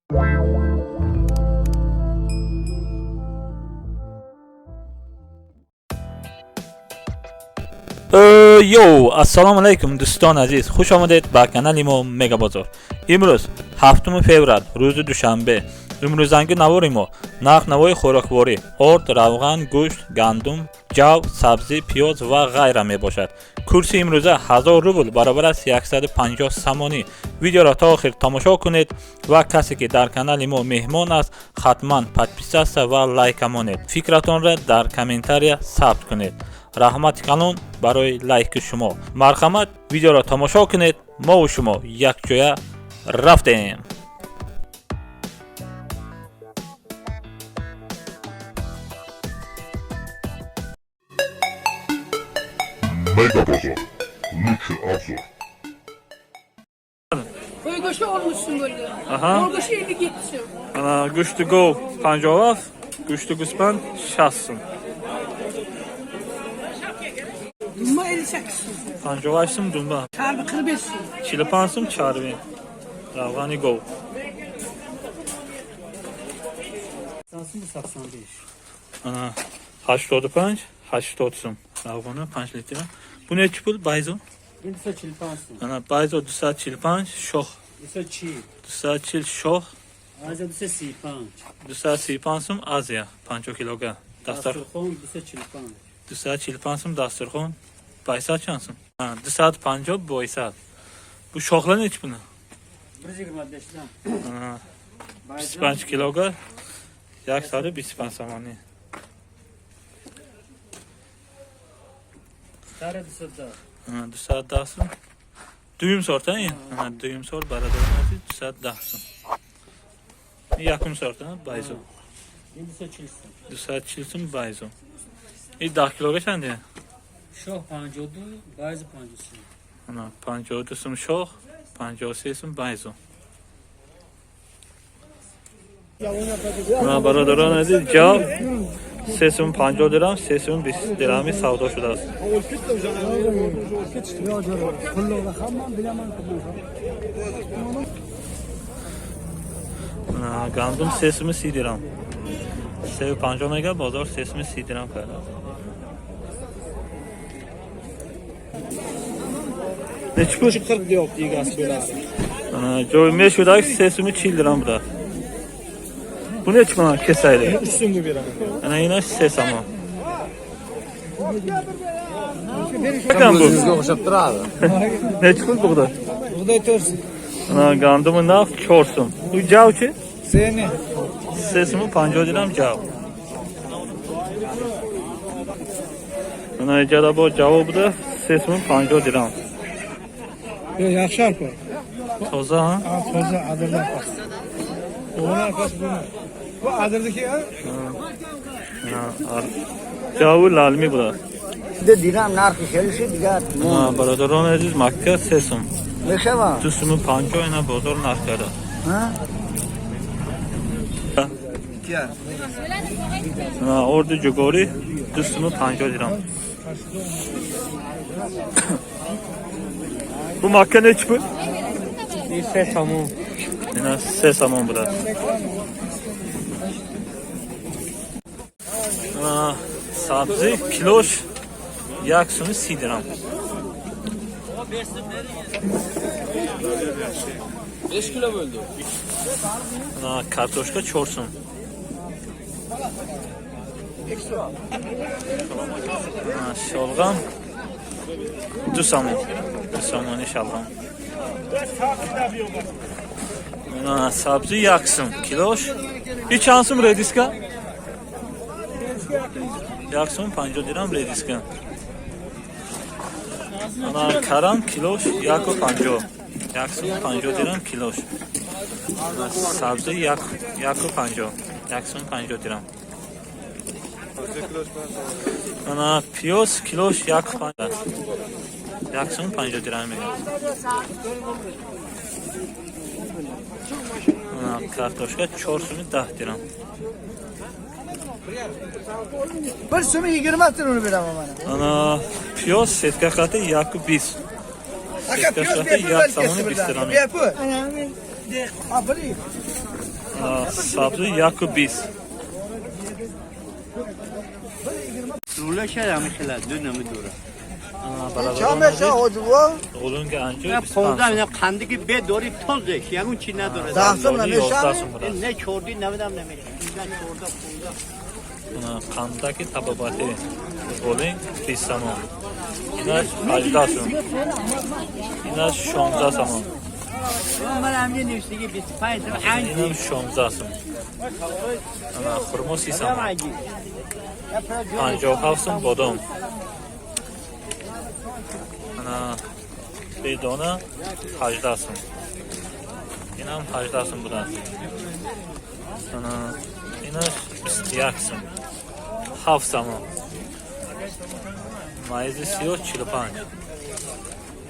Йоу, ассалому алайкум, дӯстони азиз, хуш омадед ба канали мо Мега Бозор. Имрӯз 7 феврал, рӯзи душанбе. Имрӯзанги навори мо нарх навои хӯрокворӣ, орд, равған, гӯшт, гандум, ҷав, сабзӣ, пиёз ва ғайра мебошад. Курси имрӯза 1000 рубл баробар аст 150 сомонӣ. Видеоро то охир тамошо кунед ва касе ки дар канали мо меҳмон аст, ҳатман подписаться ва лайка монед. Фикратонро дар комментария сабт кунед. Раҳмати калон барои лайки шумо. Марҳамат, видеоро тамошо кунед, мову шумо якҷоя рафтем. Мега Базар. Лучший обзор. Qo'y go'shti 60 so'm bo'ldi. Aha. Mol go'shti 57 so'm. Ана, гӯшти гов 57, гӯшти гӯспанд 60 сум. Dumba 58 so'm. 58 сум думба. Charvi 45 so'm. 45 сум чарви. Равғани гов. Samsun 85. Ана, 85, 80 сум. Равғани 5 литр. Bu neçə pul bayzo? 245 so'm. Ана, байзо 245, шох 240. 240 шох, Aziya 235. 235 сум Азия 50 килога. Дастар Dasturxon 245. 245 сум дастархон. Байса чанд сум? Ha, 250 бойсад. Bu shoxlar nechi pul? 125 dan. Ana, 25 килога 125 сомонӣ. Tari 210. Ana, 210 сум. Дуюм сорт, ин? Ана, дуюм сорт, бародарон азиз, 210 сум. Ин якум сорт, а, байзо. 240 so'm. 240 сум байзо. Ин 10 килога чанде? Shoh 52, bayzi 53. Ана, 52 сум шох, 53 сум байзо. Ана, бародарон азиз, ҷав 3 сум 50 дирам, 3 сум 20 дирами савдо шудааст. Ана, гандум 3 сум 30 дирам. 3,50 мега, бозор 3 сум 30 дирам кардааст. Nechi pul? 40 deyapti egasi bo'ladi. Ана, joy мешуdak 3 сум 40 дирам будааст. Bu nechi pul kesaylik? 3 so'mga beraman. Ана, ина 3 сомон. Qachon bu? O'zingizga o'xshab turadi. Nechi pul bug'doy? Bug'doy 4 so'm. Ана, gandumi narx 4 сум. Bu javchi? Seni 3 сум 50 дирам ҷав. Ана, иҷора бо ҷавоб буда 3 сум 50 дирам. Yo'q, yaxshi arpa. Toza, ha? Ha, toza adirdan past. O'g'il arpasi bu. Bu adirdiki, ha? Ана, Javi lalmi буда. Дидам нархи хеле шуд дигар. Ана, бародарони азиз, макка 3 сум. Мешава. 2 сум 50 ина бозор нарх карда. Ha? Ана, орди ҷугорӣ 2 сум 50 дирам. Bu makka nechi pul? 3 somon. Ина 3 сомон будааст. Ана, сабзӣ килош 1 сум 30 дирам. 5 kilo böldü. Ана, картошка 4 сум. Ана, шолғам 2 сомон. 2 сомони шалғам. Ана, сабзӣ 1 сум килош. И чанд сум редиска? 1 сум 50 дирам редиска. Ана, карам килош 1,50. 1 сум 50 дирам килош. Ана, сабзӣ 1 1,50. 1 сум 50 дирам. Ана, пиёз килош 1,50. 1 сум 50 дирам мегӯяд. Ана, картошка 4 сум 10 дирам. 1 so'm 20 so'm uni beraman mana. Ана, пиёз сетка қати 1,20. Aka Сетка piyoz қати bepul 1 сомони kelsin 20 дирам. Bepul. Ha, bir. Сабзӣ 1,20. Лула шад ҳами хела ду намедора. Чанд меша ҳоҷибо? Ғулунги анҷир 15 ина қанди ки бедори тозеш, ягон чи надорад. 10 сум намеша? Не чорди навидам намеша. 14, 15. Қандаки табобати ғулинг 20 сомон. Инаш 18 сум. Инаш 16 сомон. Ман ҳамин навиштаги 25 сум анҷир. Инам 16 сум. Ана хурмо 30 сомон. 57 сум бодом. Ана бедона 18 сум. Инам 18 сум будааст. Ана инаш 21 сум. 7 сомон. Маизи сиёҳ 45.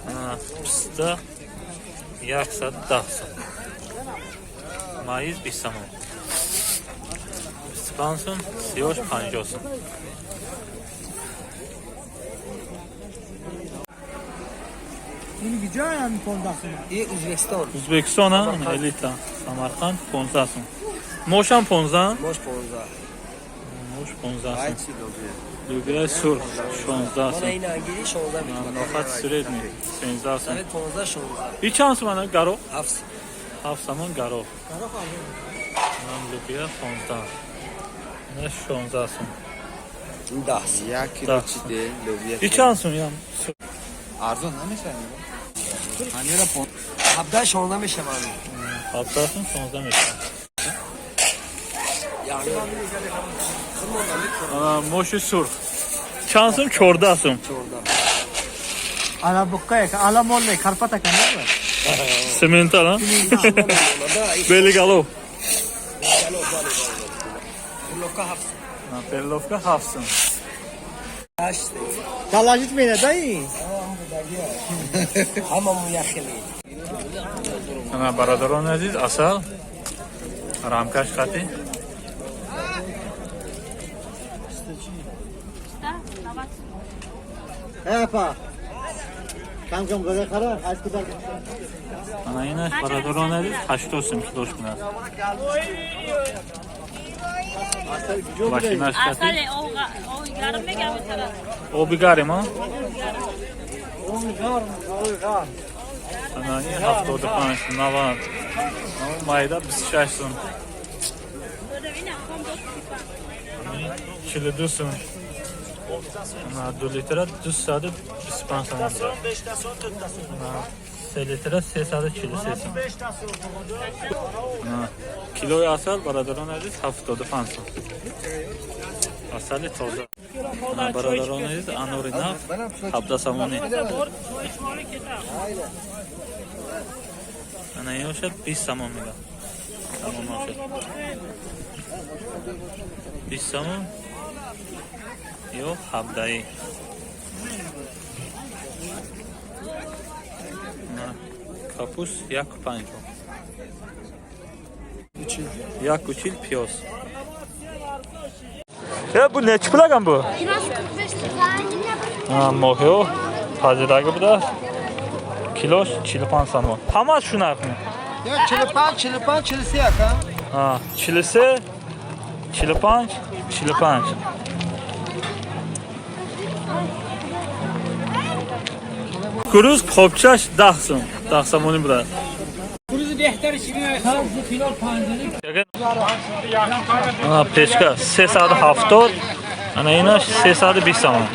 Ана писта 110 сум. Маиз 20 сомон. 25 сум, сиёҳ 50 сум. این جای هم 15 сум. Узбекистон. Узбекистон, элита. Самарқанд 15 сум. Мошам 15? Мош 15. Мош 15 сум. Лубияи сурх 16 сум. Ин ангири 16 мешавад. Ноҳат средний 13 сум. 15 16. И чанд сум ана гаро? 7. 7 сомон гаро. Нам лубия 15. Ина 16 сум. 10. Як кило чӣ де лубия. И чанд сум ям? Арзон намешавад? 17 16 мешавад. 17 сум 16 мешавад. Ана моши сурх. Чанд сум? 14 сум. 14. Ала буққа ала молле карпата кан. Семента, а? Белигалов. Перловка 7 сум. Перловка 7 сум. 8. Талажит мене дай. Ҳамамон як хеле. Ана бародарони азиз, асал рамкаш хати. Апа. Кам кам года хара, аз куда. Ана инаш бародарони азиз 80 сум килош кунад. Машинаш хати. Оби гарм, а? Ана ин 75, 90. Майда 26 сум. 42 сум. Ана 2 литра 225 сом. Ана 3 литра 343 сум. Ана килои асал бародарони азиз 75 сум. Асали тоза. Ана бародарони азиз анори нав 17 сомонӣ. Ана ин бошад 20 сомон мегӯяд. Тамом бошад. 20 сомон ё 17. Капус 1,50. 1,40 пиёз. Бу нечи пулаган бу? Моҳиё пазидаги будааст. Килош 45 сомон. Ҳамааш шу нархми? 45, 45, 43 ака. 43, 45, 45. Куруз қопчаш 10 сум. 10 сомонӣ будааст. Курузи беҳтари ширин аст. Кило 50. Ана печка 370, ана инаш 320 сомон.